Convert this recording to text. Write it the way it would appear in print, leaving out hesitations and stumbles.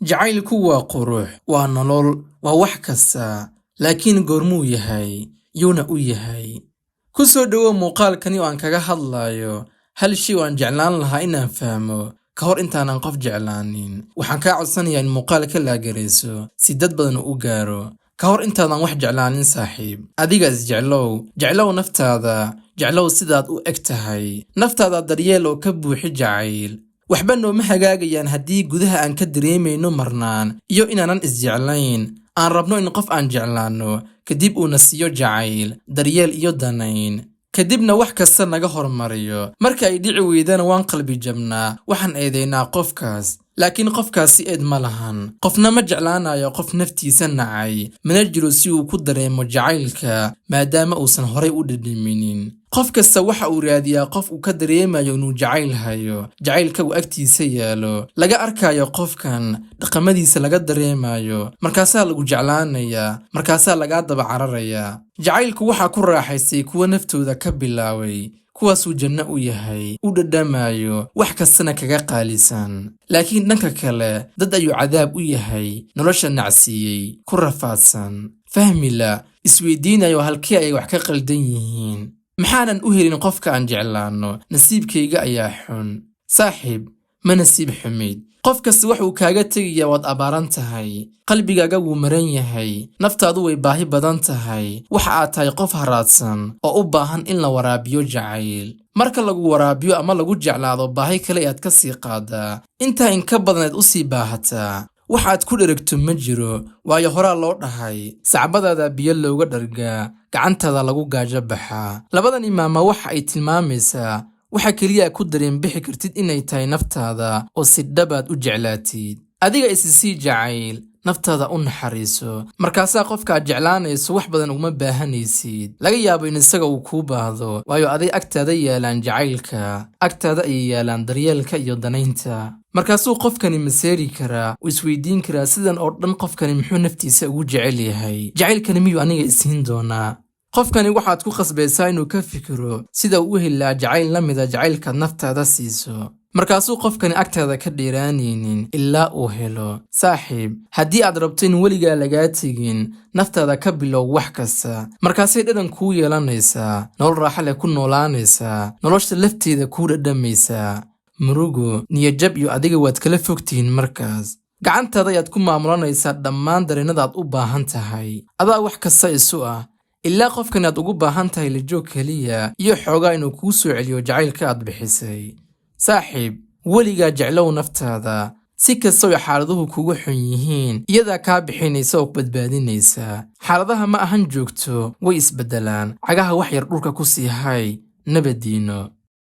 Jacaylku waa qurux, waa nolol, waa wax kasta, laakiin goormuu yahay, yuuna u yahay? Ku soo dhowow muuqaalkani oo aan kaga hadlayo hal shay oo aan jeclaan lahaa inaan fahmo ka hor intaanan qof jeclaanin. Waxaan kaa codsanayaa in muuqaalka like-garayso si dad badan uu u gaaro. Ka hor intaadan wax jeclaanin saaxiib, adiga isjeclow, jeclow naftaada, jeclow sidaad u eg tahay. Naftaada daryeel oo ka buuxi jacayl. Waxba nooma hagaagayaan haddii gudaha aan ka dareemayno marnaan iyo inaanan isjeclayn. Aan rabno in qof aan jeclaanno, kadib uuna siiyo jacayl, daryeel iyo danayn. Kadibna wax kasta naga hormariyo. Marka ay dhici weydana waan qalbi jabnaa, waxaan eedaynaa qofkaas. Laakiin qofkaasi eed ma lahan. Qofna ma jeclaanayo qof naftiisa nacay, mana jiro si uu ku dareemo jacaylka maadaama uusan horay u dhadhaminin. Qof kasta waxa uu raadiyaa qof uu ka dareemayo inuu jacayl hayo, jacaylka uu agtiisa yaalo, laga arkayo qofkan, dhaqamadiisa laga dareemayo, markaasaa lagu jeclaanayaa, markaasaa lagaa daba cararayaa. Jacaylku waxaa ku raaxaystay kuwa naftooda ka bilaabay, kuwaasuu janno u yahay, u dhadhamayo, wax kastana kaga qaalisan. Laakiin dhanka kale, dad ayuu cadaab u yahay, nolosha nacsiiyey, ku rafaadsan, fahmila, isweydiinayo halkee ay wax ka qaldan yihiin. Maxaanan u helin qofka aan jeclaanno? Nasiibkayga ayaa xun. Saaxiib, ma nasiib xumid. Qof kasta wuxuu kaaga tegayaa waad abbaaran tahay, qalbigaaga wuu maran yahay, naftaadu way baahi badan tahay, waxa aad tahay qof haraadsan oo u baahan in la waraabiyo jacayl. Marka lagu waraabiyo ama lagu jeclaado, baahi kale ayaad ka sii qaadaa, intaa in ka badanayd u sii baahataa. Waxaad ku dheragto ma jiro, waayo horaa loo dhahay, sacbadaada biyo looga dhargaa, gacantaada lagu gaajo baxaa. Labadan imaama waxa ay tilmaamaysaa waxa keliya ku dareen bixi kartid inay tahay naftaada oo si dhabaad u jeclaatid. Adiga isi sii jacayl, naftaada u naxariiso, markaasaa qofka aad jeclaanayso wax badan uguma baahanaysid. Laga yaabo in isaga uu kuu baahdo, waayo aday agtaada yaalaan jacaylka, agtaada ayay yaalaan daryeelka iyo danaynta. Markaasuu qofkani maseeri karaa, uu isweydiin karaa, sidan oo dhan qofkani muxuu naftiisa ugu jecel yahay? Jacaylkani miyuu aniga isiin doonaa? Qofkani waxaad ku khasbaysaa inuu ka fikiro sida uu u heli lahaa jacayl la mida jacaylkaad naftaada siiso. Markaasuu qofkani agtaada ka dheeraanaynin ilaa uu helo. Saaxiib, haddii aad rabto in weligaa lagaa tegin, naftaada ka bilow wax kasta. Markaasay dhadhan kuu yeelanaysaa, nolol raaxa leh ku noolaanaysaa, nolosha lafteeda kuu dhadhamaysaa. Murugo, niyadjab iyo adiga waad kala fogtihiin markaas. Gacantaada ayaad ku maamulanaysaa dhammaan dareennadaad u baahan tahay. Adaa wax kasta isu ah, ilaa qofkan aad ugu baahan tahay la joog keliya iyo xoogaa inuu kuu soo celiyo jacaylka aad bixisay. Saaxiib, weligaa jeclow naftaada. Si kasta oy xaaladuhu kugu xun yihiin, iyadaa kaa bixinaysa oo ku badbaadinaysa. Xaaladaha ma ahan joogto, way isbeddelaan. Cagaha wax yar dhulka ku sii hay. Nabadiino.